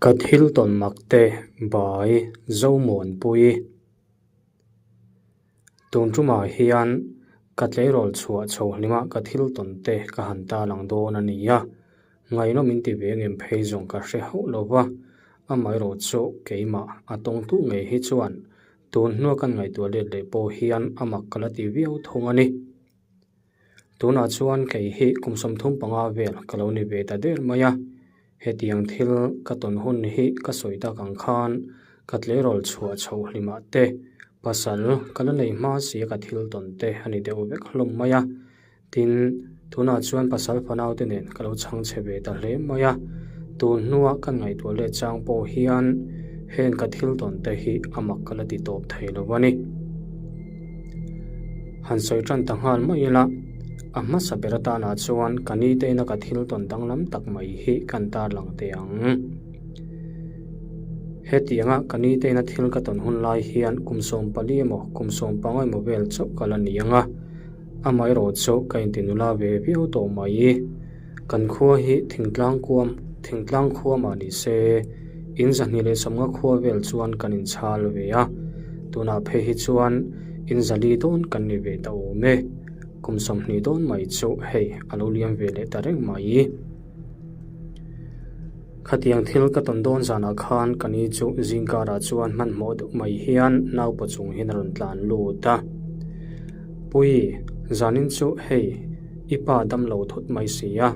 Ka thil tawn mak te bai Zomuanpui. Tun tumah hian ka tleirawl chhuah chho hlima ka thil tawn te ka han ta lang dawn a ni a, ngaihnawm in ti ve ngem phei zawng ka hre hauh lo va, amaherawh chu keimah a tawngtu ngei hi chuan tun hnua kan ngaihtuah let leh pawh hian a mak ka la ti viau thung a ni. Tunah chuan kei hi kum 35 vel ka lo ni ve ta der mai a, hetiang thil ka tawn hun hi ka sawi tak ang khan ka tleirawl chhuah chhoh hlimah te, pasal ka la nei hma sia ka thil tawn te a ni deuh vek hlawm mai a. Tin, tunah chuan pasal fanau te nen ka lo chhang chhe ve ta hle mai a, tun hnua kan ngaihtuah let chang pawh hian heng ka thil tawn te hi a mak ka la ti tawp thei lo a ni. Han sawi tan ta nghal mai ila, a hmasa ber atanah chuan ka ni teina ka thil tawn danglam tak mai hi kan tarlang teh ang. Hetianga ka ni teina thil ka tawn hun lai hian kum 14 emaw kum 15 emaw vel chauh ka la ni ang a, amaherawh chu ka inti nula ve viau tawh mai. Kan khua hi thingtlang kuam thingtlang khua mah ni se, in 250 khua vel chuan kan inchhal ve a, tunah phei hi chuan in zali dawn kan ni ve ta awm e. Kum 20 dawn mai chu hei a lo liam ve leh ta reng mai. Khatiang thil ka tawn dawn zanah khan ka ni chu zingkarah chuan hmanhmawh deuh mai hian naupa chung hian a rawn tlan lut a. Pui, zanin chu hei i pa dam lo thut mai si a,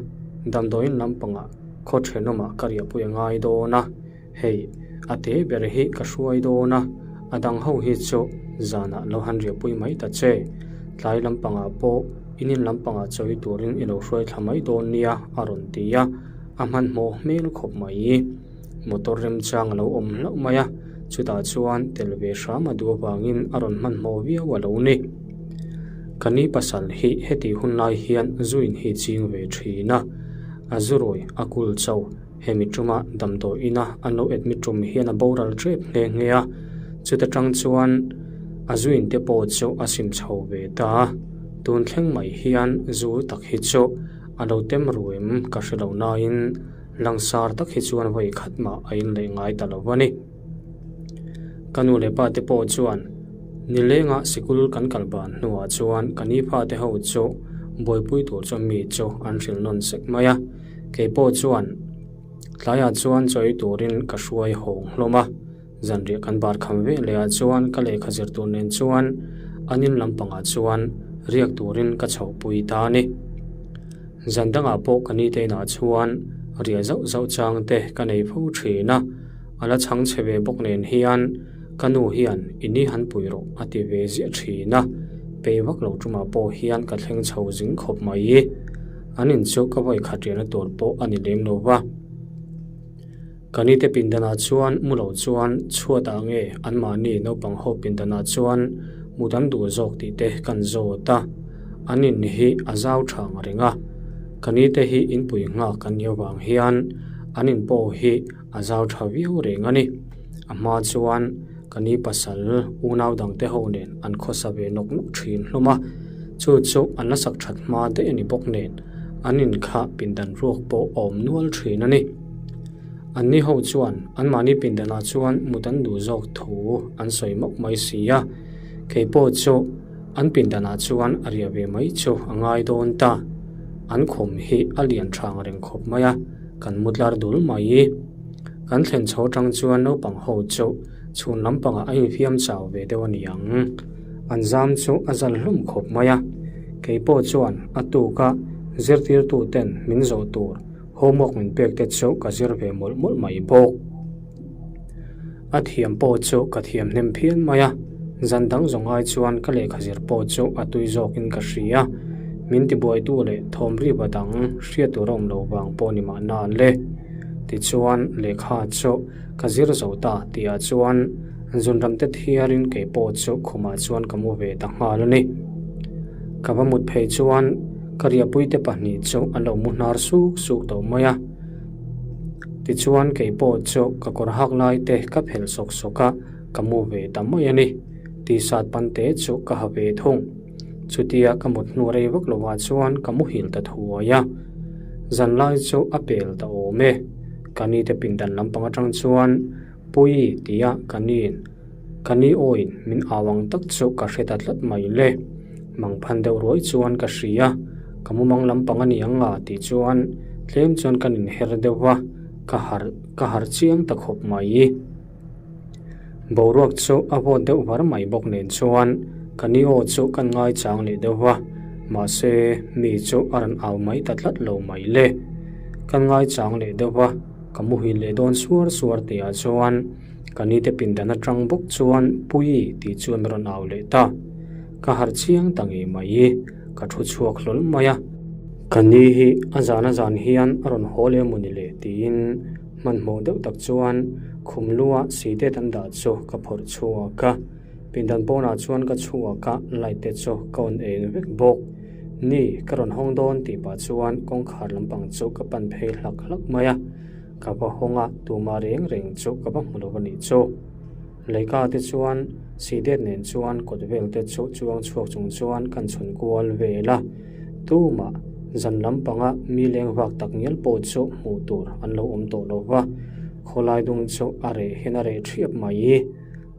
damdawiin lampangah khaw thenawmah ka riahpui a ngai dawn a, hei a te ber hi ka hruai dawn a, a dang ho hi chu zanah lo han riahpui mai ta che, tlai lampangah pawh in in lampangah chawi turin i lo hruai thla mai dawn nia a rawn ti a, a hmanhmawh hmel khawp mai. Motor remchang a lo awm hlauh mai a, chutah chuan tel ve hram a duh avangin a rawn hmanhmawh viau a lo ni. Ka ni pasal hi heti hun lai hian zuin hi ching ve thin a, a zurawi a kul chau hemi tuma damdawi ina an lo admit tum hian a boral tep nghe nghe a, chuta tang chuan a zuin te pawh chu a sim chho ve ta a, tun thleng mai hian zu tak hi chu a lo tem ruim ka hre lo nain Langsar tak hi chuan vawi khat mah a inleh ngai ta lo a ni. Ka nu leh pa te pawh chuan nilenga sikul kan kal ban hnuah chuan ka ni pha te ho chu buaipui tur chuan mi chu an hrilh nawn sek mai a. Kei pawh chuan tlaiah chuan chawi turin ka hruai hawng hlawm a. Zanriah kan bar kham ve leh ah chuan ka lehkha zir tur nen chuan an in lampangah chuan riak turin ka chhohpui ta a ni. Zan dangah pawh ka ni te inah chuan riah zauh zauh chang te ka nei fo thin a, a la chhang chhe ve bawk nen hian ka nu hian i ni han pui rawh a ti ve ziah thin a, pei vak lo tumah pawh hian ka thleng chho zing khawp mai. An in chu ka vawi khat riahna tur pawh a ni lem lo va. Ka ni te pindanah chuan mu lo chuan chhuatah nge anmahni naupang ho pindanah chuan mu dam duh zawk tih te kan zawt a, an in hi a zau tha ang reng a, ka ni te hi inpui nghak an nih avang hian an in pawh hi a zau tha viau reng a ni. A hma chuan ka ni pasal unau dang te ho nen an khawsa ve nawk nawk thin hlawm a, chu chu an la sak that hma daih a ni bawk nen an in kha pindan ruak pawh a awm nual thin a ni. Anni ho chuan anmahni pindanah chuan mut an duh zawk thu an sawi mauh mai si a, kei pawh chu an pindanah chuan a riah ve mai chu a ngai dawn ta. An khum hi a lian thang reng khawp mai a, kan mu tlar dul mai. Kan thlen chho atang chuan naupang ho chu chhun lampangah a infiam chau ve deuh a ni ang. An zam chu a zal hlawm khawp mai a, kei pawh chuan a tuka zirtirtuten min zawh tur Homework min pek te chu ka zir ve mawlh mawlh mai bawk. A thiam pawh chu ka thiam hnem phian mai a, zan dang zawng ai chuan ka lehkha zir pawh chu a tui zawkin ka hria. Min tibuaitu leh thawm riva dang hriat tur a awm lo vang pawh ni mahna le. Tichuan lehkha chu ka zir zo ta tihah chuan zunram te thiarin kei pawh chu khumah chuan ka mu ve ta nghal a ni. Ka va mut phei chuan ka riahpui te pahnih chu an lo mu hnar suk suk tawh mai a. Tichuan kei pawh chu ka kawr hak lai te ka phelh sawk sawk a, ka mu ve ta mai a ni. T-shirt pan te chu ka ha ve thung. Chutia ka mut hnu rei vak lovah chuan ka muhil ta thuai a. Zanlai chu a pel ta awm e. Ka ni te pindan lampang atang chuan Puii tia ka niin ka ni awiin min au ang tak chu ka hre ta tlat mai le. Mangphan deuh ruai chuan ka hria, ka mumang lampang a ni ang a tih chuan tlem chuan kan inher deuh va, ka harh ka harh chiang ta khawp mai. Boruak chu a vawt deuh var mai bawk nen chuan ka ni aw chu kan ngaichang leh deuh va, mahse mi chu a rawn au mai ta tlat lo mai le. Kan ngaichang leh deuh va, ka muhil leh dawn suar suar tihah chuan ka ni te pindan atang bawk chuan Puii tih chu an rawn au leh ta. Ka harh chiang ta ngei mai, ka thu chhuak hlawl mai a. Ka ni hi a zan a zan hian a rawn haw leh emaw ni le tiin Hmanhmawh deuh tak chuan khum lua sitet an dah chu ka phawrh chhuak a, pindan pawnah chuan ka chhuak a, light te chu ka on eng vek bawk. Ni, ka rawn hawng dawn tih pah chuan kawngkhar lampang chu ka pan phei hlak hlak mai a, ka va hawng a, tumah reng reng chu ka va hmu lo a nih chu. Leika te chuan sidet nen chuan kawt vel te chu chuang chhuak chung chuan kan chhun kual vel a. Tumah zan lampanga mi leng vak tak ngial pawh chu hmuh tur an lo awm tawh lo va, khawlai dung chu a reh hian a reh thiap mai.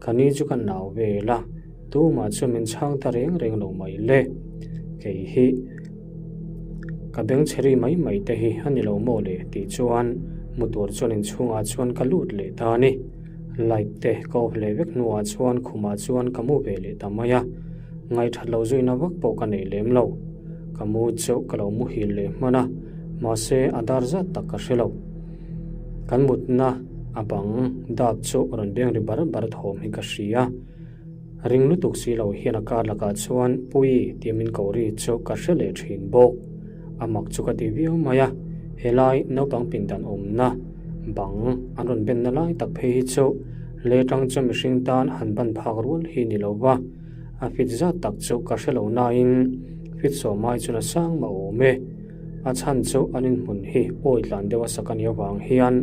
Ka ni chu ka nau vel a, tumah chu min chhang ta reng reng lo mai le. Kei hi ka bengchheri mai mai te hi a ni lo maw le tih chuan mu tur chuan inchhungah chuan ka lut leh ta a ni. Light te ka off leh vek hnuah chuan khumah chuan ka mu ve leh ta mai a. Ngaihthat lo zuina vak pawh ka nei lem lo. Ka mu chauh ka lo muhil leh hman a, mahse a dar zat tak ka hre lo. Kan mutna a bang dap chu rawn beng ri bar bar thawm hi ka hria. Ring lutuk si lo hian a kar lakah chuan Puii tih min ko ri chu ka hre leh thin bawk. A mak chu ka ti viau mai a, helai naupang pindan awmna bang an rawn benna lai tak phei hi chu letang chu mihring tan han ban phak rual hi ni lo va. A fit zat tak chu ka hre lo nain fit sawmai chu na sang mah awm e. A chhan chu an inhmun hi awi tlan deuh a sak a nih avang hian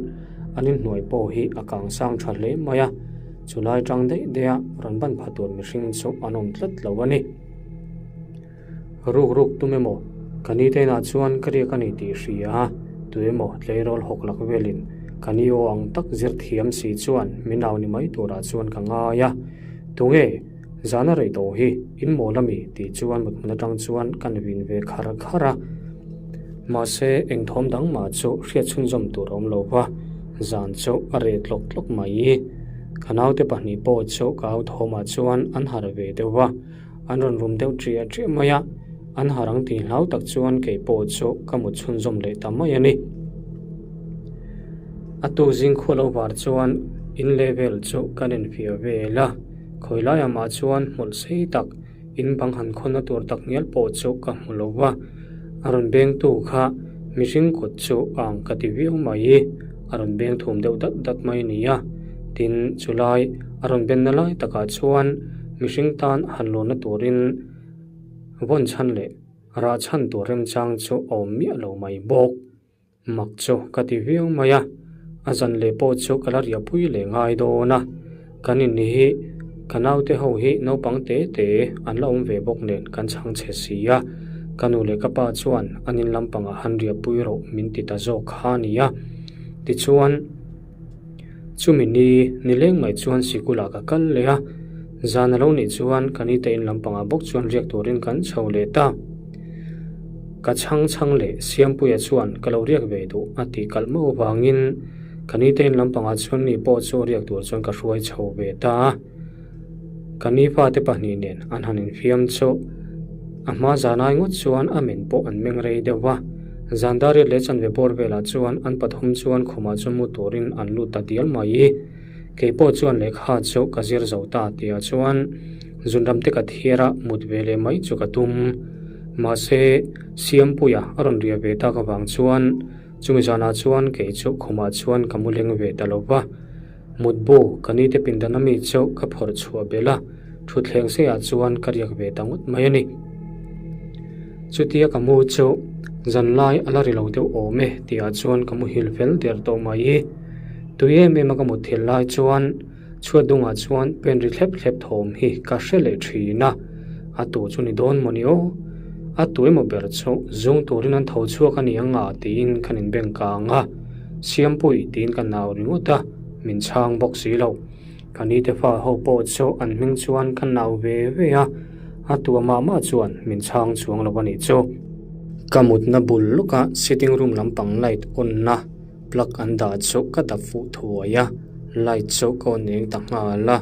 an inhnuai pawh hi a kang sang tha hle mai a, chulai tang daih daih a rawn ban pha tur mihring chu an awm tlat lo a ni. Ruk ruk tum emaw ka ni te inah chuan ka riak a ni tih hria a, tu emaw tleirawl hawk lak velin ka ni aw ang tak zir thiam si chuan min au ni mai turah chuan ka ngai a, tunge zana rei tawh hi in mawl ami tih chuan mut hmun atang chuan kan vin ve khar khar a, mahse eng thawm dang mah chu hriat chhunzawm tur a awm lo va, zan chu a reh tlawk tlawk mai. Ka naute pahnih pawh chu ka au thawmah chuan an harh ve deuh va. An rawn rum deuh ṭiah ṭiah mai a, an har ang tih hlau tak chuan kei pawh chu ka mut chhunzawm leh ta mai a ni. A tu zing khua lo var chuan in leh vel chu kan enfiah vel a, khawi laiah mah chuan hmawlh sei tak in bang han khawnna tur tak ngial pawh chu ka hmu lo va, a rawn bengtu kha mihring kut chu a ang ka ti viau mai, a rawn beng thum deuh dat dat mai a ni a, tin chulai a rawn benna lai takah chuan Mihring tan han lawnna turin vawn chhan leh rah chhan tur remchang chu a awm miah lo mai bawk. Mak chu ka ti viau mai a, a zan leh pawh chu ka la riahpui leh ngai dawn a. Kan in hi ka naute ho hi naupang te te an la awm ve bawk nen kan chhang chhe si a, ka nu leh ka pa chuan an in lampangah han riahpui rawh min ti ta zawk kha a ni a. Tichuan. Chumi ni nileng mai chuan sikulah ka kal leh a, zan a lo nih chuan ka nite in lampangah bawk chuan riak turin kan chho leh ta. Ka chhang chhang leh Siampuia chuan ka lo riak ve duh a tih kalh mauh avangin ka nite in lampangah chuan mi pawh chu riak tur chuan ka hruai chho ve ta a. Ka ni fate pahnih nen an han infiam chu a hma zanai ngawt chuan a men pawh an meng rei deuh va. Zan dariat leh chanve bawr velah chuan an pathum chuan khumah chu mu turin an lut ta dial mai. Kei pawh chuan lehkha chu ka zir zo ta tihah chuan zunram te ka thiar a mut ve leh mai chu ka tum. Mahse, Siampuia a rawn riah ve tak avang chuan chumi zanah chuan kei chu khumah chuan ka mu leng ve ta lo va. Mutbu, ka nite pindan ami chu ka phawrh chhuah belh a, thutthleng seiah chuan ka riak ve ta ngawt mai a ni. Chutia ka mu chu zanlai a la ri lo deuh awm e tihah chuan ka muhil fel der tawh mai. Tui em em a ka mut thil lai chuan chhuat dungah chuan pen ri thlep thlep thawm hi ka hre leh thin a, a tu chu ni dawn maw ni aw? A tu emaw ber chu zung turin an tho chhuak a ni ang a tiin kan inbeng kang a. Siampui tiin ka nau ringawt a, min chhang bawk si lo. Ka nite fa ho pawh chu an hming chuan ka nau ve ve a, a tua mah mah chuan min chhang chuang lo a nih chu. Ka mutna bul lawka sitting room lampang light on na plug an dah chu ka dap fuh thuai a, light chu ka on eng ta nghal a,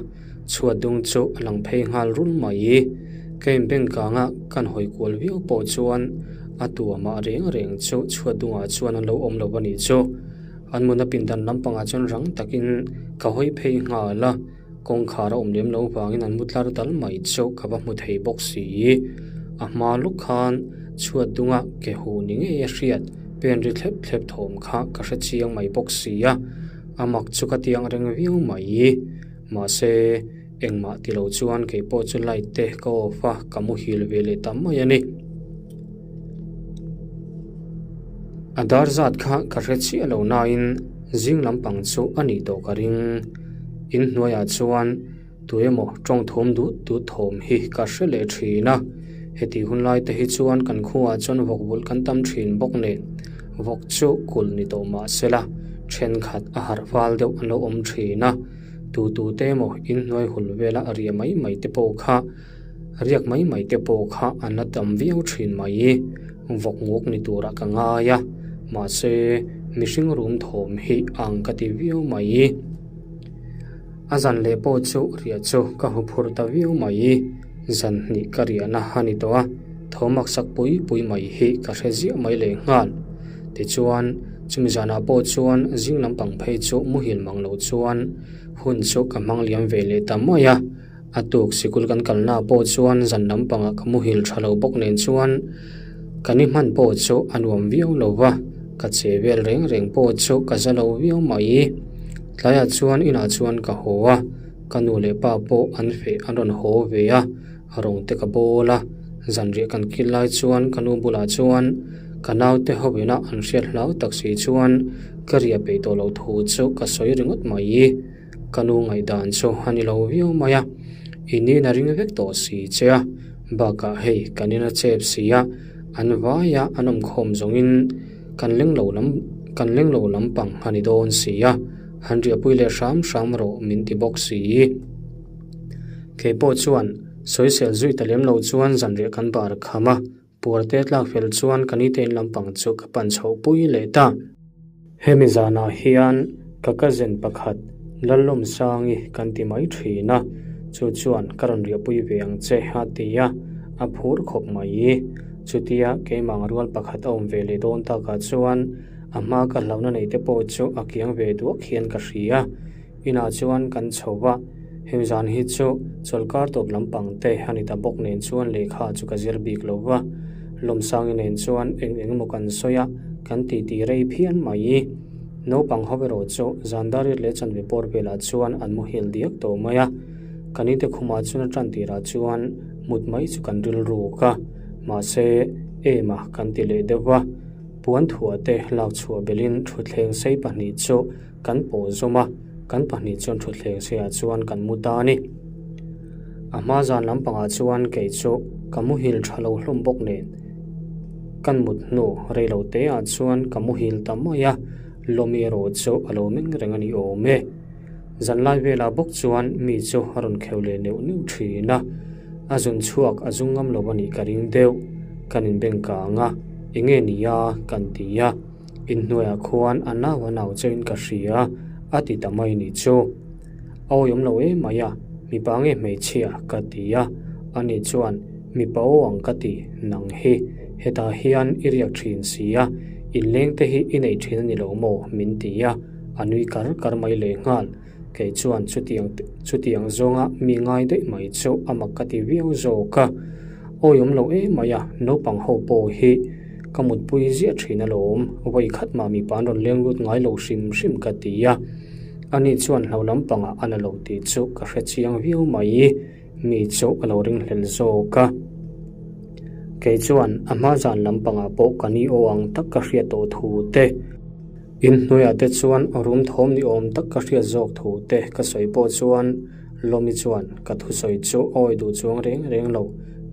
chhuat dung chu a lang phei nghal rul mai. Ka inbeng kanga kan hawi kual viau pawh chuan a tua mah reng reng chu chhuat dungah chuan an lo awm lo a nih chu. An mutna pindan lampangah chuan rang takin ka hawi phei nghal a, kawngkhar a awm lem lo vangin an mu tlar dal mai chu ka va hmu thei bawk si. A hma luk khan chhuat dunga ke huh ni ngei a hriat pen ri thlep thlep thawm kha ka hre chiang mai bawk si a, a mak chu ka tiang reng viau mai. Mahse, engmah ti lo chuan kei pawh chu light te ka off a, ka muhil ve leh ta mai a ni. A dar zat kha ka hre chiah lo nain zing lampang chu a nih tawh ka ring. In hnuaiah chuan tu emaw tawng thawm dut dut thawm hi ka hre leh thin a. Heti hun lai te hi chuan kan khuaah chuan vawk vulh kan tam thin bawk nen vawk chu kulh ni tawh mah sela thenkhat a harh fal deuh an lo awm thin a. Tu tu te emaw in hnuai hul vela a ria mai mai te pawh kha Riak mai mai te pawh kha an la tam viau thin mai. Vawk nguk ni turah ka ngai a, mahse mihring rum thawm hi ang ka ti viau mai. A zan leh pawh chu riah chu ka hu phur ta viau mai. Zan hnih ka riahna a ni tawh a, thawm maksak pui pui mai hi ka hre ziah mai leh nghal. Tichuan, chumi zanah pawh chuan zing lampang phei chu muhil mang lo chuan hun chu ka hmang liam ve leh ta mai a. A tuk sikul kan kalna pawh chuan zan lampangah ka muhil tha lo bawk nen chuan ka ni hman pawh chu a nuam viau lo va, ka che vel reng reng pawh chu ka za lo viau mai. Tlaiah chuan inah chuan ka haw a, ka nu leh pa pawh an feh an rawn haw ve a, rawng te ka bawl a, zanriah kan kil lai chuan ka nu bulah chuan ka naute ho ina an hriat hlau tak si chuan ka riah peih tawh loh thu chu ka sawi ringawt mai. Ka nu ngaihdan chu a ni lo viau mai a, i nin a ring vek tawh si che a, bakah hei kan in a chep si a, an vaia an awmkhawm zawngin kan leng lo lam kan leng lo lampang a ni dawn si a, han riahpui leh hram hram rawh min ti bawk si. Keipawh chuan sawisel zui ta lem lo chuan zanriah kan bar kham a, Puarte tlak fel chuan ka nite in lampang chu ka pan chhoh pui leh ta. Hemi zanah hian ka cousin pakhat Lallawmsangi kan ti mai thin a, chu chuan ka rawn riahpui ve ang che a ti a, a phur khawp mai. Chutia keimah ang rual pakhat a awm ve leh dawn takah chuan a hma ka hlauhna neih te pawh chu a kiang ve duak hian ka hria. Inah chuan kan chho va, hemi zan hi chu chawlhkar tawp lampang te a ni ta bawk nen chuan lehkha chu ka zir bik lo va, Lawmsangi nen chuan eng eng emaw kan sawi a, kan titi rei phian mai. Naupang ho erawh chu zan dar riat leh chanve pawr velah chuan an muhil diak tawh mai a, kan inte khumah chuan a tan tirah chuan mut mai chu kan rilruk a, mahse ema kan ti leh deuh va, puan thuah te lak chhuah belhin thutthleng sei pahnih chu Kan pawh zawm a, kan pahnih chuan thutthleng seiah chuan kan mu ta a ni. A hma zan lampangah chuan kei chu ka muhil tha lo hlawm bawk nen kan mut hnu rei lo te ah chuan ka muhil ta mai a, Lawmi erawh chu a lo meng reng a ni awm e. Zanlai velah bawk chuan mi chu a rawn kheuh leh neuh neuh thin a, a zun chhuak a zung ngam lo a nih ka ring deuh. Kan inbeng kang a, enge nia kan ti a. Inhnuaiah khuan a nau a nau chauhin ka hria a ti ta mai ni chu. A awihawm lo em mai a, mipa nge hmeichhia ka ti a, ani chuan mipa aw ang ka ti nang hi, hetah hian i riak thin si a, inleng te hi i nei thin a ni lo maw min ti a, a nui kar kar mai lehnghal. Kei chuan chutiang chutiang zawnga mi ngai daih mai chu a mak ka ti viau zawk a, awihawm lo em mai a, naupang ho pawh hi ka mutpui ziah thin alawm, vawi khat mah mipa an rawn leng lut ngai lo hrim hrim ka ti a, ani chuan hlo lampangah a la lo tih chu ka hre chiang viau mai, mi chu a lo ringhlel zawk a. Kei chuan a hma zan lampangah pawh ka ni aw ang tak ka hriat tawh thu te. Inhnuaiah te chuan rum thawm ni awm tak ka hriat zawk thu te ka sawi pawh chuan Lawmi chuan ka thusawi chu awi duh chuang reng reng lo,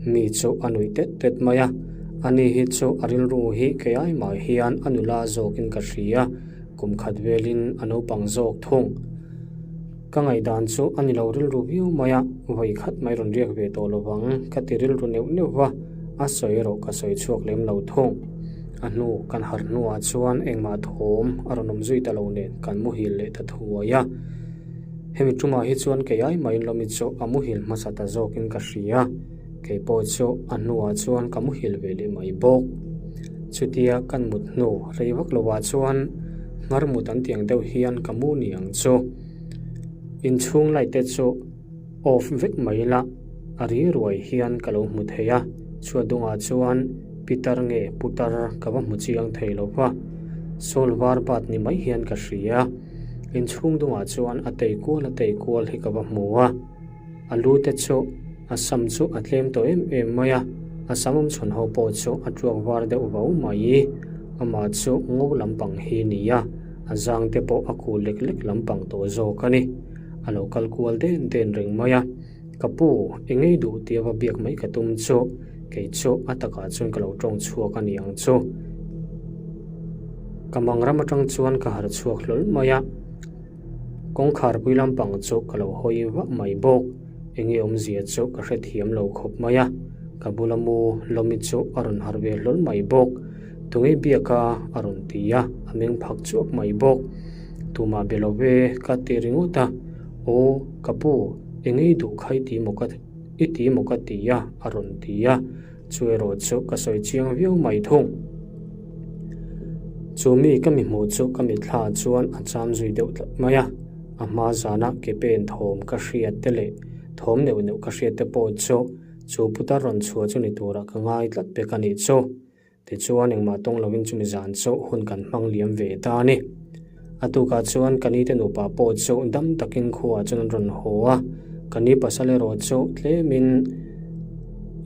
mi chu a nuih tet tet mai a. Ani hi chu a rilru hi kei ai mah hian a nula zawkin ka hria. kum khat velin a naupang zawk thung. Ka ngaihdan chu a ni lo rilru viau mai a, vawi khat mai rawn riak ve tawh lovang ka ti rilru neuh neuh va, a sawi erawh ka sawi chhuak lem lo thung. A hnu kan harh hnuah chuan engmah thawm a rawn awm zui ta lo nen kan muhil leh ta thuai a. Hemi tumah hi chuan kei ai maiin Lawmi chu a muhil hmasa ta zawkin ka hria. Kei pawh chu a hnuah chuan ka muhil ve leh mai bawk. Chutia kan mut hnu rei vak lovah chuan nghar mut an tiang deuh hian ka mu ni ang chu. Inchhung light te chu off vek mai ila a ri ruai hian ka lo hmu thei a. Chhuat dungah chuan pitar nge putar ka va hmu chiang thei lo va, sawl var bat ni mai hian ka hria. Inchhung dungah chuan a tei kual a tei kual hi ka va hmu a. A lu te chu a sam chu a tlem tawh em em mai a, a sam awm chhawn ho pawh chu a tuak var deuh vau mai. Amah chu ngo lampang hi ni a, a zang te pawh a kul lek lek lampang tawh zawk a ni. A lo kal kual den den reng mai a, Ka pu, eng ei duh tia va biak mai ka tum chu, kei chu a takah chuan ka lo tawng chhuak a ni ang chu. Ka mang ram atang chuan ka harh chhuak hlawl mai a. Kawngkhar pui lampang chu ka lo hawi vah mai bawk. Enge awmzia chu ka hrethiam lo khawp mai a, ka bula mu Lawmi chu a rawn harh ve hlawl mai bawk. Tunge biak a? a rawn ti a, a meng phak chuak mai bawk. Tumah be lo ve ka ti ringawt a, Aw ka pu, enge i duh kha i ti maw ka i ti maw ka ti a, a rawn ti a. Chu erawh chu ka sawi chiang viau mai thung. Chu mi ka mi hmuh chu ka mitthla chuan a cham zui deuh tlat mai a, a hma zana ke pen thawm ka hriat te leh thawm neuh neuh ka hriat te pawh chu chu putar rawn chhuah chu ni turah ka ngai tlat pek a nih chu. Tichuan engmah tawng lovin chumi zan chu hun kan hmang liam ve ta a ni. A tukah chuan ka nite nupa pawh chu dam takin khuaah chuan an rawn haw a, ka ni pasal erawh chu tlemin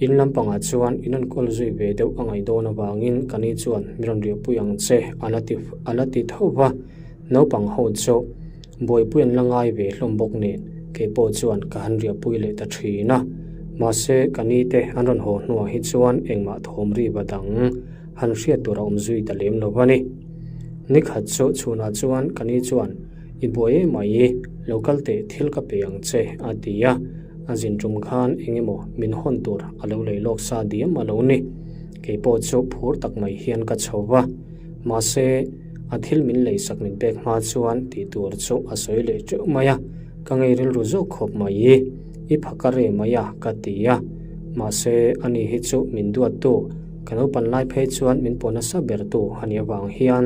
in lampangah chuan in rawn kawl zui ve deuh a ngaih dawn avangin ka ni chuan min rawn riahpui ang che a la ti a la ti tho va, naupang ho chu buaipui an la ngai ve hlawm bawk nen kei pawh chuan ka han riahpui leh ta thin a, mahse ka nite an rawn haw hnuah hi chuan engmah thawm ri va dang han hriat tur a awm zui ta lem lo a ni. Ni khat chu chhunah chuan ka ni chuan i buai em mai, lo kal teh thil ka pe ang che a ti a, a zin tum khan eng emaw min hawn tur a lo lei lawk sa diam a lo ni. Kei pawh chu phur tak mai hian ka chho va, mahse a thil min lei sak min pek hma chuan tih tur chu a sawi leh teuh mai a, ka ngei rilru zawk khawp mai, i pha ka re mai a ka ti a, mahse ani hi chu min duat tu Ka naupan lai phei chuan min pawh nasa ber tu a nih avang hian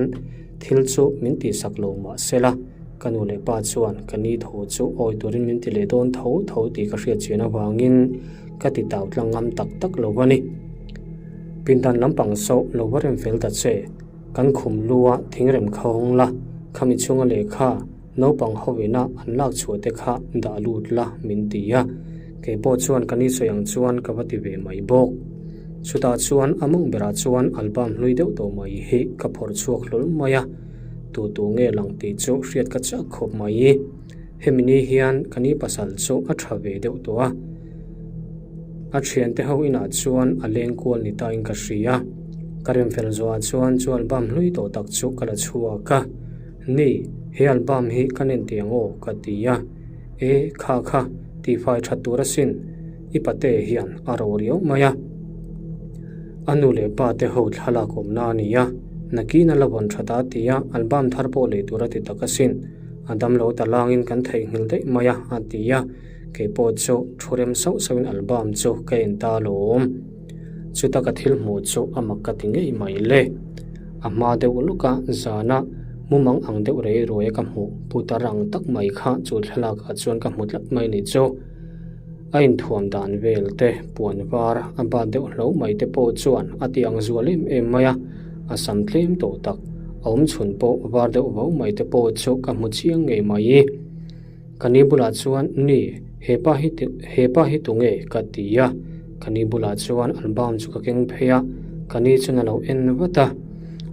thil chu min tihsak lo mah sela, ka nu leh pa chuan ka ni tho chu awi turin min ti leh dawn tho tho tih ka hriat chian avangin ka ti tau tlang ngam tak tak lo a ni. Pindan lampang sawh lo va rem fel ta che, kan khum lu a thingrem kha hawng la, khami chhunga lehkha, Naupang ho ina an lak chhuah te kha dah lut la min ti a, kei pawh chuan ka ni sawi ang chuan ka va ti ve mai bawk. Chutah chuan a mawng berah chuan album hlui deuh tawh mai hi ka phawrh chhuak hlawl mai a, tu tu nge lang tih chu hriat ka chak khawp mai. Hemi ni hian ka ni pasal chu a tha ve deuh tawh a, a thiante ho inah chuan a leng kual ni tain ka hria. Ka remfel zawhah chuan chu album hlui tawh tak chu ka la chhuak a. Ni, he album hi ka nen tih ang aw ka ti a. E, kha kha, tihfai that tur asin, i pate hian a ro riau mai a. A nu leh pa te ho thlalak awmna a ni a, nakin a la vawn that a ti a, album thar pawh lei tur a ti tak asin, a damlo ta langin kan theihnghilh daih mai a, a ti a. Kei pawh chu thu rem sauh sauhin album chu ka en ta alawm. Chuta ka thil hmuh chu a mak ka ti ngei mai le. A hma deuh lawka zana mumang ang deuh rei ruaia ka hmuh putar ang tak mai kha chu thlalak ah chuan ka hmu tlat mai ni chu. A inthuam dan vel te, puan var a bat deuh hlo mai te pawh chuan a ti ang zual em em mai a, a sam tlem tawh tak, a awm chhun pawh var deuh vo mai te pawh chu ka hmu chiang ngei mai. Ka ni bulah chuan, Ni, he pa hi he pa hi tunge? ka ti a. Ka ni bulah chuan album chu ka keng phei a, ka ni chuan a lo en vat a.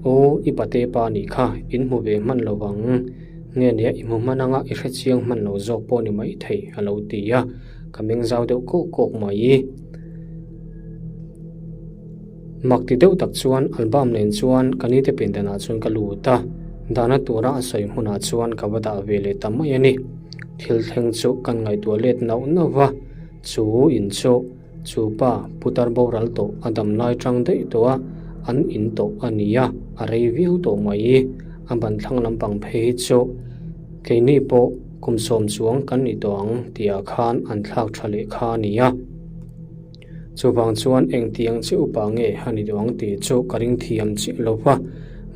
Aw, i pate pa nih kha, in hmu ve hman lo vang. Nge nia i hmu hman anga i hre chiang hman lo zawk pawh ni mai thei, a lo ti a. Ka meng zau deuh kawk kawk mai. Mak ti deuh tak chuan album nen chuan ka nite pindanah chuan ka lut a. Dahna tura a sawi hmunah chuan ka va dah ve leh ta mai a ni. Thil thleng chu kan ngaihtuah let nauh nauh va, chu in chu chu pa putar boral tawh a dam lai tang daih tawh a, an in tawh a ni a, a rei viau tawh mai. A ban thlang lampang phei hi chu keini pawh kum sawm chuang kan ni tawh ang tihah khan an thlak tha leh kha a ni a. Chuvang chuan engtiang chi upa nge a ni duh ang tih chu ka ring thiam chiah lo va,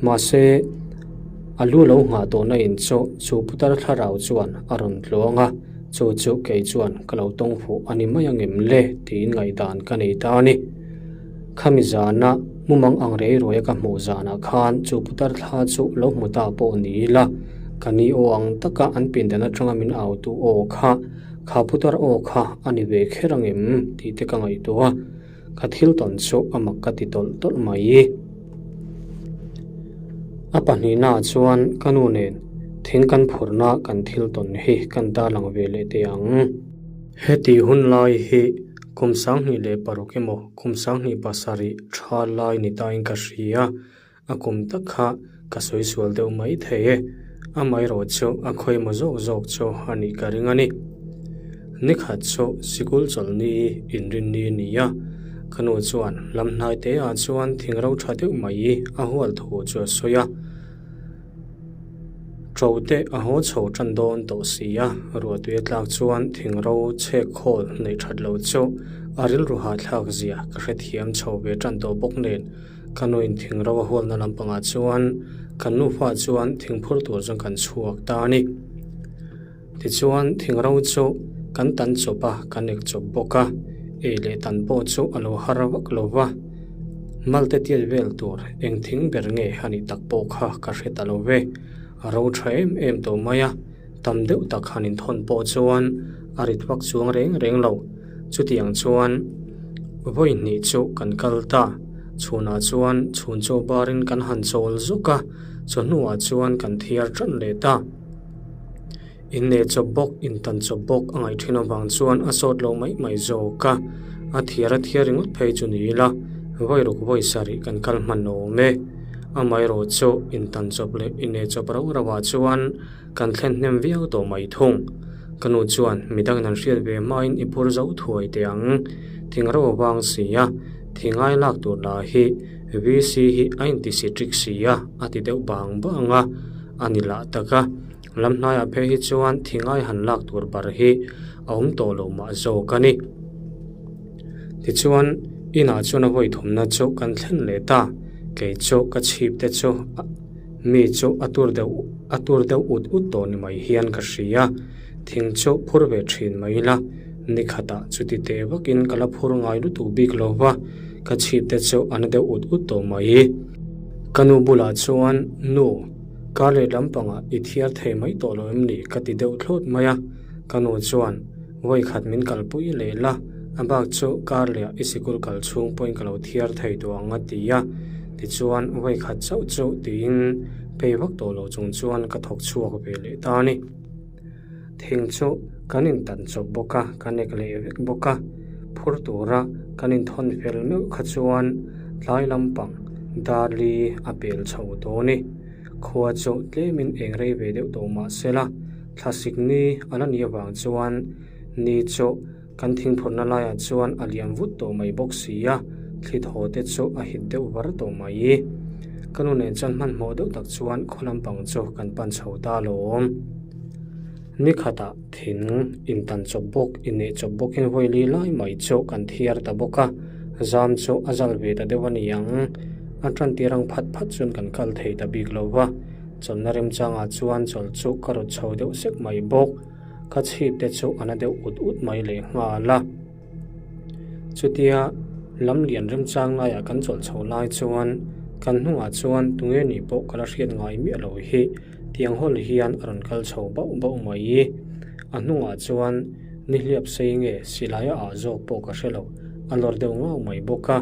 mahse a lu lo nghah tawhna in chu chu putar thlarau chuan a rawn tluang a, chu chu kei chuan ka lo tawng fuh a ni mai angem le tiin ngaihdan ka nei ta a ni. Khami zana mumang ang rei ruaia ka hmuh zanah khan chu putar thla chu lo hmu ta pawh ni ila, ka ni aw ang taka an pindan atanga min autu aw kha Kha putar aw kha a ni ve kher ang em tih te ka ngaihtuah a, ka thil tawn chu a mak ka ti tawlh tawlh mai. A pahnihnaah chuan ka nu nen thing kan phurhna kan thil tawn hi kan tarlang ve leh teh ang. Heti hun lai hi kum 2006 emaw kum 2007 tha lai ni tain ka hria. A kum tak kha ka sawi sual deuh mai thei e, amaherawh chu a khawimaw zawk zawk chu a nih ka ring a ni. Nikhat chu sikul chawlhni inrinni a ni a, ka nu chuan lam hnai te ah chuan thing ro tha deuh mai a hual thu chu a sawi a. Ṭo te a haw chho ṭan dawn tawh si a, ruahtui a tlak chuan thing ro chhek khawl neih ṭhat loh chu a rilru hahthlak zia ka hrethiam chho ve ṭan tawh bawk nen. Ka nuin thing ro a hualna lampangah chuan kan nufa chuan thing phur tur chuan kan chhuak ta a ni. Tichuan thing ro chu kan tan chawp a, kan ek chawp bawk a, ei leh tan pawh chu a lo har vak lo va. Malte tiat vel tur eng thing ber nge a nih tak pawh kha ka hre ta lo ve. A ro tha em em tawh mai a, tam deuh tak han inthawn pawh chuan a rit vak chuang reng reng lo. Chutiang chuan vawi hnih chu kan kal ta. Chhunah chuan chhun chaw barin kan han chawl zuk a, chawhnuah chuan kan thiar tan leh ta. Inneh chawp bawk, intan chawp bawk a ngaih thin avang chuan a sawt lo mai mai zawk a. A thiar a thiar ringawt phei chu ni ila, vawi ruk vawi sarih kan kal hman awm e. Amaherawh chu intan chawp leh inneh chawp rau rauah chuan Kan thlen hnem viau tawh mai thung. Ka nu chuan midangin an hriat ve hmain i phur zo thuai teh ang. Thing ro a vang si a, thingai lak tur lah hi VC hi a inti sitric si a, a ti deuh bang bang a, a ni lah tak a. Lam hnaiah phei hi chuan thingai han lak tur bar hi a awm tawh lo mah zawk a ni. Tichuan, inah chuan a vawi thumna chu kan thlen leh ta. Kei chu ka chhip te chu a. Mi chu a tur deuh a tur deuh ut ut tawh ni mai hian ka hria. Thing chu phur ve thin mai ila, ni khatah chuti teh vakin ka la phur ngai lutuk bik lo va, ka chhip te chu a na deuh ut ut tawh mai. Ka nu bulah chuan, Nu, kar leh lampangah i thiar thei mai tawh lo em ni? ka ti deuh thlawt mai a. Ka nu chuan, Vawi khat min kalpui leh la, a bak chu kar leh i sikul kal chhung pawhin ka lo thiar thei duh ang a ti a. Tichuan, vawi khat chauh chu tiin phei vak tawh lo chung chuan ka thawk chhuak ve leh ta a ni. Thing chu kan intan chawp bawk a, kan ek leh vek bawk a. Phur tura kan inthawn fel meuh kha chuan tlai lampang dar li a pel chho tawh a ni. Khua chu tlemin eng rei ve deuh tawh mah se la, Thlasik ni a la nih avang chuan ni chu kan thingphurhna laiah chuan a liam vut tawh mai bawk si a, thli thaw te chu a hit deuh var tawh mai. Ka nu nen chuan hmanhmawh deuh tak chuan khaw lampang chu kan pan chho ta alawm. Ni khatah thing intan chawp bawk, inneih chawp bawkin vawi li lai mai chu kan thiar ta bawk a, zam chu a zal ve ta deuh a ni ang. A tan tir ang phat phat chuan kan kal thei ta bik lo va. Chawlhna remchangah chuan chawlh chu ka rawt chho deuh sek mai bawk. Ka chhip te chu a na deuh ut ut mai leh nghal a. Chutia lam lian remchang laiah kan chawlh chho lai chuan kan hnungah chuan tunge nih pawh ka la hriat ngai miah lo hi tiang hawl hian a rawn kal chho bauh bauh mai. A hnungah chuan nihliap sei nge silai a ah zawk pawh ka hre lo. A lawr deuh ngau mai bawk a,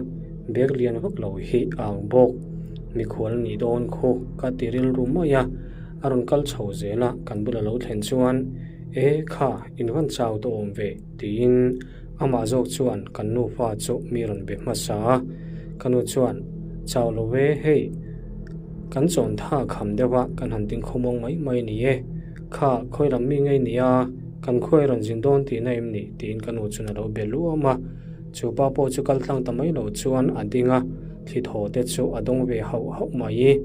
bag lian vak lo hi a ang bawk. Mikhual a nih dawn khu ka ti rilru mai a, a rawn kal chho zel a, kan bula lo thlen chuan, E kha, in van chau tawh awm ve, tiin amah zawk chuan kan nufa chu mi rawn be hmasa a. Ka nu chuan, Chau lo e, hei. Kan chawn tha kham deuh a, kan han ding khawmuang mai mai ni e. Kha, khawi lam mi ngei nia, kan khuai rawn zin dawn tihna em ni? tiin ka nu chuan a lo be luam a. Chu pa pawh chu kal tlang ta mai lo chuan a ding a, thli thaw te chu a dawng ve hauh hauh mai.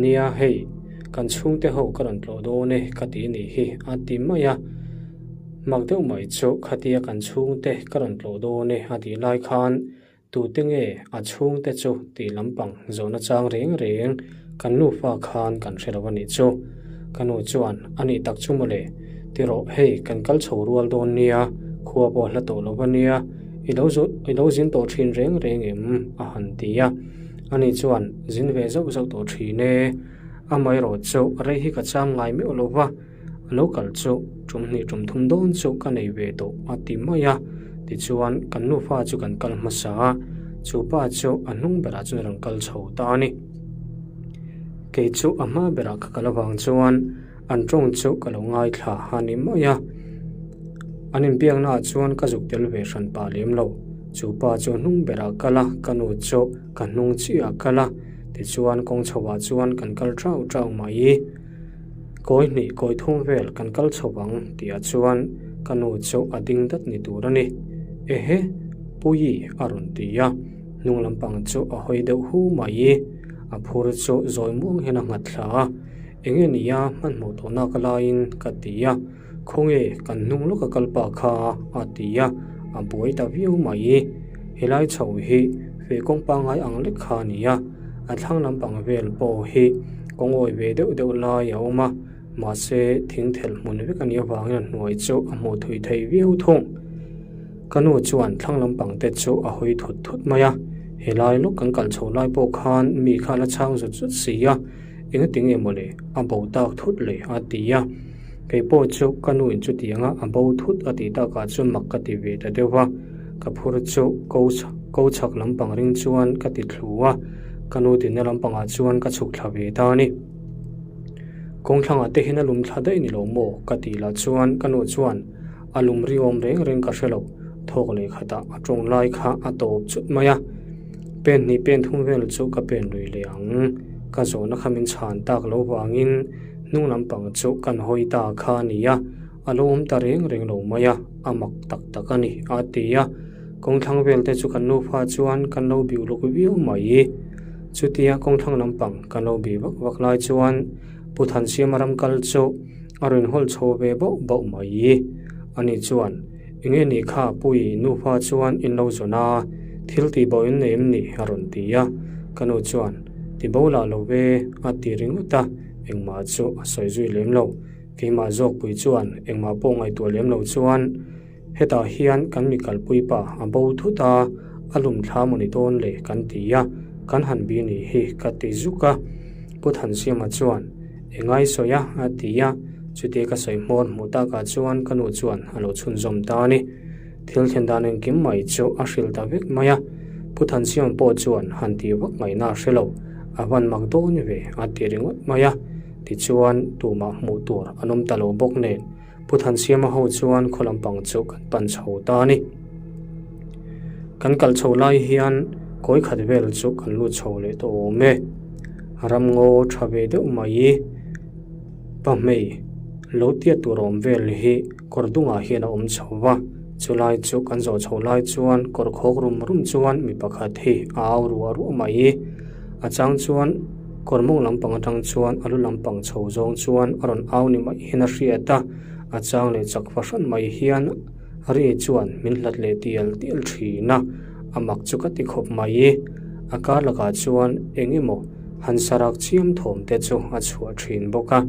Nia, hei, kan chhungte ho ka rawn tlawh dawn e ka ti nih hi, a ti mai a. Mak deuh mai chu khatia kan chhungte ka rawn tlawh dawn e a tih lai khan Tute nge a chhungte chu tih lampang zawhna chang reng reng kan nufa khan kan hre lo a nih chu. Ka nu chuan, A nih tak chu mawle, ti rawh hei kan kal chho rual dawn nia, khua pawh hla tawh lo va nia, i lo i lo zin tawh thin reng reng em? a han ti a. Ani chuan, Zin ve zauh zauh tawh thin e, amaherawh chu rei hi ka chang ngai meuh lo va, A lo kal chu tum hnih tum thum dawn chu ka nei ve tawh a ti mai a, tichuan kan nufa chu kan kal hmasa a, chu pa chu a hnung berah chuan a rawn kal chho ta a ni. Kei chu a hma berah ka kal avang chuan an tawng chu ka lo ngaithla a ni mai a, an inbiakna ah chuan ka zuk tel ve hran pah lem lo. Chu pa chu a hnung berah kal a, ka nu chu ka hnung chiah ah kal a, tichuan kawng chho ah chuan kan kal tau tau mai. Kawi hnih kawi thum vel kan kal chho ang tihah chuan ka nu chu a ding dat ni tur a ni. Ehe! Puii a rawn ti a, hnung lampang chu a hawi deuh hu mai. A phur chu zawi muang hian a nghat thla a, Enge nia hmanhmawh tawh nak laiin ka ti a, Khawnge kan hnung lawka kal pa kha a ti a, a buai ta viau mai. Helai chho hi feh kawng pangngai ang lek kha a ni a. A thlang lampang vel pawh hi kawngawi ve deuh deuh lai a awm a, mahse thing thelh hmun vek a nih avangin a hnuai chu a hmuh thui thei viau thung. Ka nu chuan thlang lampang te chu a hawi thut thut mai a, helai lawk kan kal chho lai pawh khan mi kha a la chhang zut zut si a, engati nge mawle a bo tak thut le a ti a. Kei pawh chu ka nu in chutianga a bo thut a tih takah chuan mak ka ti ve ta deuh va, ka phur chu ko ko chhak lampang ring chuan ka ti thlu a, ka nu dinna lampangah chuan ka chhuk thla ve ta a ni. Kawng thlangah te hian a lum thla daih ni lo maw? ka tih lah chuan ka nu chuan a lum ri awm reng reng ka hre lo, thawk leh khatah a tawng lai kha a tawp chut mai a, pen hnih pen thum vel chu ka pen lui leh ang, ka zawhna kha min chhan tak lo vangin hnung lampang chu kan hawi ta kha a ni a, a lo awm ta reng reng lo mai a, a mak tak tak a ni, a ti a. Kawngthlang vel te chu kan nufa chuan kan lo biu luk viau mai. Chutia kawngthlang lampang kan lo bi vak vak lai chuan Pu Thansiama ram kal chu a rawn hawl chho ve bauh bauh mai. Ani chuan, Enge nih kha Pui nufa chuan in lo zawn a, thil tih bo in nei em ni? a rawn ti a. Ka nu chuan, Ti bo lah lo ve, a ti ringawt a. Engmah chu a sawi zui lem lo. Keimah zawkpui chuan engmah pawh ngaihtuah lem lo chuan hetah hian kan mi kalpui pa a bo thut a, a lum thla maw ni dawn le kan ti a, kan han bi ni hi ka ti zuk a. Pu Thansiama chuan engai sawi a a ti a, chutia ka sawi hmawr hmuh takah chuan ka nu chuan a lo chhunzawm ta a ni. Thil thlen dan engkim mai chu a hrilh ta vek mai a, Pu Thansiama pawh chuan han tih vak ngaihna a hre lo, a van mak dawn ve a ti ringawt mai a. Tichuan, tumah hmuh tur an awm ta lo bawk nen, Pu Thansiama ho chuan khaw lampang chu kan pan chho ta a ni. Kan kal chho lai hian kawi khat vel chu kan lut chho leh tawh awm e. Ramngaw tha ve deuh mai pahmei lo tiat tur awm vel hi kawr dungah hian a awm chho va, chulai chu kan zawh chho lai chuan kawr khawk rum rum chuan mi pakhat hi a au ruah ruah mai. A chang chuan kawr mawng lampang atang chuan a lu lampang chho zawng chuan a rawn au ni mai hian a hriat a, a chang leh chak fahran mai hian ri chuan min hlat leh tial tial thin a, a mak chu ka ti khawp mai. A kar lakah chuan eng emaw han sarak chiam thawm te chu a chhuah thin bawk a,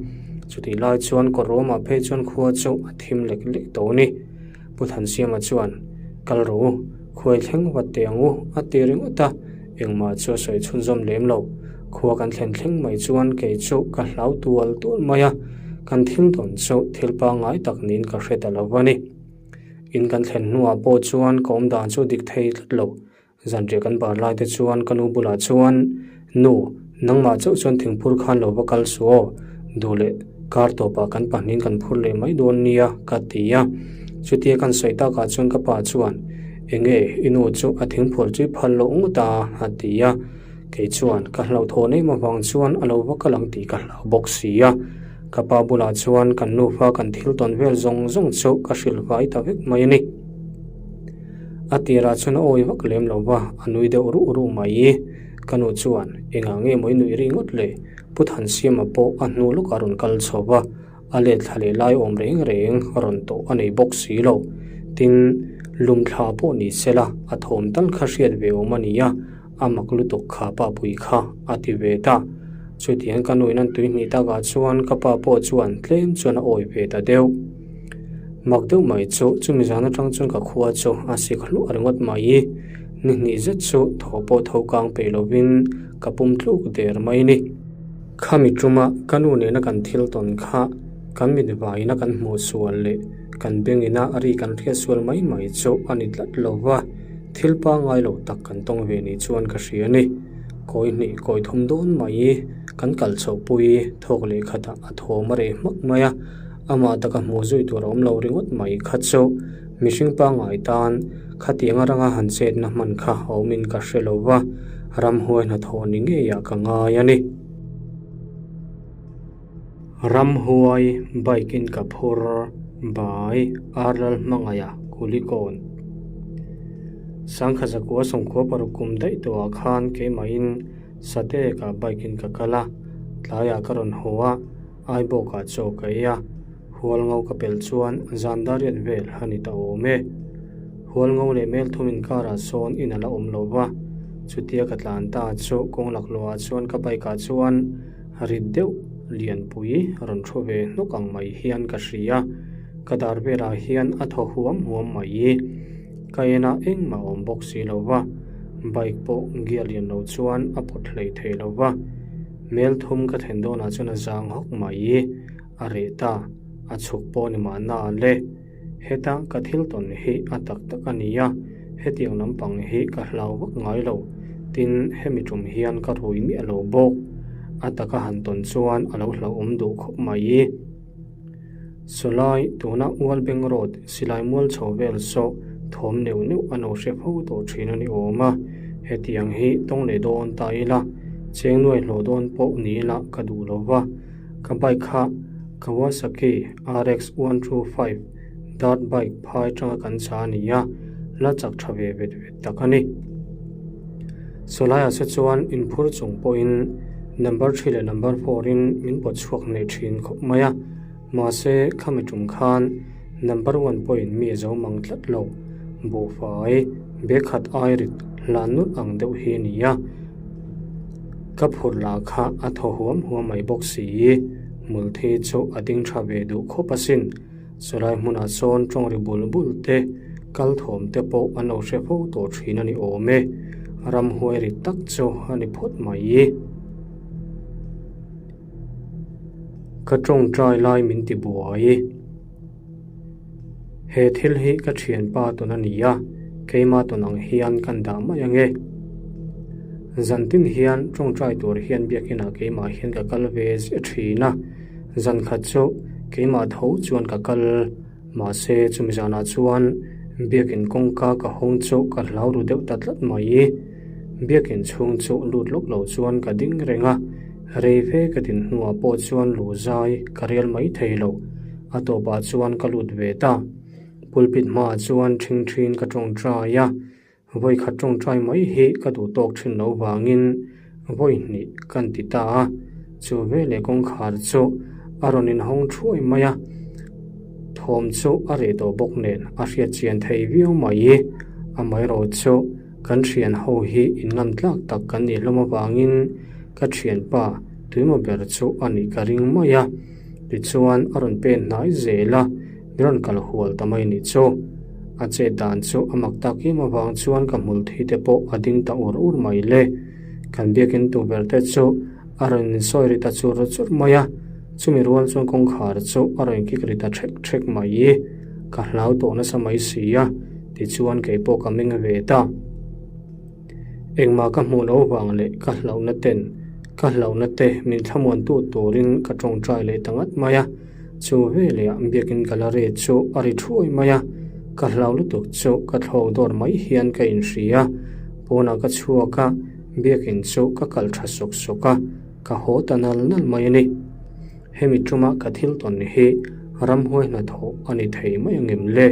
chutih lai chuan kawr ruamah phei chuan khua chu a thim lek lek tawh a ni. Pu Thansiama chuan, Kal rawh u, khuai thleng vat teh ang u, a ti ringawt a, engmah chu a sawi chhunzawm lem lo. Khua kan thlen thleng mai chuan kei chu ka hlau tual tual mai a, kan thil tawn chu thil pangngai tak niin ka hre ta lo va ni. In kan thlen hnuah pawh chuan ka awm dan chu dik thei tlat lo. Zanriah kan bar lai te chuan ka nu bulah chuan, Nu, nangmah chauh chuan thingphur khan lo va kal suh aw, duh leh kar tawpah kan pahnihin kan phur leh mai dawn nia, ka ti a. Chutia kan sawi takah chuan ka pa chuan, Enge, i nu chu a thingphur chu i phal loh ngawt a, a ti a. Kei chuan ka hlauhthawn em avang chuan a lo va kal ang tih ka hlau bawk si a. Ka pa bulah chuan kan nufa kan thil tawn vel zawng zawng chu ka hrilh vai ta vek mai a ni. A tirah chuan a awi vak lem lo va, a nui deuh ruh ruh mai. Ka nu chuan, Engah nge maw i nuih ri ngawt le? Pu Thansiama pawh a hnu lawkah a rawn kal chho va, a let thla leh lai awm reng reng rawn tawh a nei bawk si lo. Tin, lum thla pawh ni se la, a thawm tal kha hriat ve awm a nia, a mak lutuk kha pa pui kha a ti ve ta. Chutiang ka nuin an tuihnih takah chuan ka pa pawh chuan tlem chuan a awi ve ta deuh. Mak deuh mai chu chumi zan atang chuan ka khua chu a sik hluah ringawt mai. Ni hnih zet chu thaw pawh tho kang peih lovin ka pum tluk der mai ni. Khami tuma ka nu nena kan thil tawn kha kan mit vaina kan hmuh sual leh kan bengina ri kan hriat sual mai mai chu a ni tlat lo va, thil pangngai lo tak kan tawng ve ni chuan ka hria ni. Kawi hnih kawi thum dawn mai kan kal chhohpui thawk leh khatah a thawm a reh hmak mai a. Amah taka hmuh zui tur a awm lo ringawt mai kha chu mihring pangngai tan khatiang aranga han chetna hman kha a awmin ka hre lo va, ramhuai hnathawh ni ngeiah ka ngai a ni. Ramhuai bike in ka phur bai Arlal hmangaih a Kulikawn. Sangkha zakua sawmkhua paruk kum daih tawhah khan keimahin Sate ka bike in ka kal a, tlaiah ka rawn haw a, Aibawkah chaw ka ei a, Hualngo ka pel chuan zan dariat vel a ni ta awm e. Hualngo leh Melthum inkarah sawn in a la awm lo va, chutia ka tlan ta chu kawng laklawhah chuan ka bike ah chuan rit deuh lianpui rawn thu ve hnawk ang mai hian ka hria. Ka dar velah hian a thaw huam huam mai. Ka enah engmah a awm bawk si lo va, bike pawh gear lian lo chuan a pawt hlei thei lo va. Melthum ka thlen dawnah chuan a zang hawk mai, a reh ta, a chhuk pawh ni mahna le. Heta ka thil tawn hi a tak tak a ni a, hetiang lampang hi ka hlau vak ngai lo, tin hemi tum hian ka rui miah lo bawk. A taka han tawn chuan a lo hlauhawm duh khawp mai. Sawlai, tuna Ualbeng Road, silai mual chho vel saw thawm neuh neuh a no hre fo tawh thin a ni awm a, hetiang hi tawng leh dawn ta ila, cheng nuai hlawh dawn pawh ni ila ka duh lo va, ka bike kha Kawasaki RX 125 dirt bike phai tanga kan chha a ni a, la chak tha ve vet vet tak a ni. Sawlaiah se chuan inphur chung pawhin number three leh number four in min pawt chhuak hneh thin khawp mai a, mahse khami tum khan number one pawhin mi a zo mang tlat lo, buhfai bag khat ai rit hlan nulh ang deuh hi a ni a, ka phur lah kha a thaw huam huam mai bawk si, hmulthi chu a ding tha ve duh khawp asin. Chulai hmunah sawn tawng ri bul bul te, kal thawm te pawh an lo hre fo tawh thin a ni awm e. Ramhuai ri tak chu a ni phawt mai. Ka tawngtai lai min ti buai. He thil hi ka thianpa tawn a ni a, keima tawn ang hian kan dah mai ange. Zantin hian tawngtai tur hian biakinah keimah hian ka kal ve ziah thin a. Zan khat chu keimah tho chuan ka kal, mahse chumi zanah chuan biakin kawngka ka hawng chu ka hlau ru deuh ta tlat mai. Biakin chhung chu lut lawk lo chuan ka ding reng a, rei fe ka din hnuah pawh chuan lu zai ka rel mai thei lo, a tawpah chuan ka lut ve ta. Pulpit hmaah chuan ṭhingṭhin ka ṭawngṭai a, Vawi khat tawngtai mai hi ka duh tawk thin lo vangin vawi hnih kan ti ta a, chu veleh kawngkhar chu a rawn inhawng thuai mai a, thawm chu a reh tawh bawk nen a hriat chian thei viau mai. Amaherawh chu kan thian ho hi inngan tlak tak kan nih hlawm avangin ka thianpa tuimaw ber chu a nih ka ring mai a, tichuan a rawn pen hnai zel a. Mi rawn kal hual ta mai nih chu. A chet dan chu a mak tak em avang chuan ka hmul thi te pawh a ding ta ur ur mai le. Kan biakin tu ber te chu a rawn insawi ri ta chur chur mai a, chumi rual chuan kawngkhar chu a rawn kik ri ta ṭhek ṭhek mai. Ka hlau tawh nasa mai si a, tichuan kei pawh ka meng ve ta. Engmah ka hmuh loh vang leh ka hlauhna ten ka hlauhna te min thlamuantu turin ka tawngtai leh ta ngat mai a, chu veleh ah biakin ka la ret chu a ri thuai mai a, ka hlau lutuk chu ka thlawk dawr mai hian ka inhria, pawnah ka chhuak a. Biakin chu ka kal tha sawk sawk a, ka haw ta nal nal mai a ni. Hemi tuma ka thil tawn hi ramhuai hnathawh a ni thei mai angem le?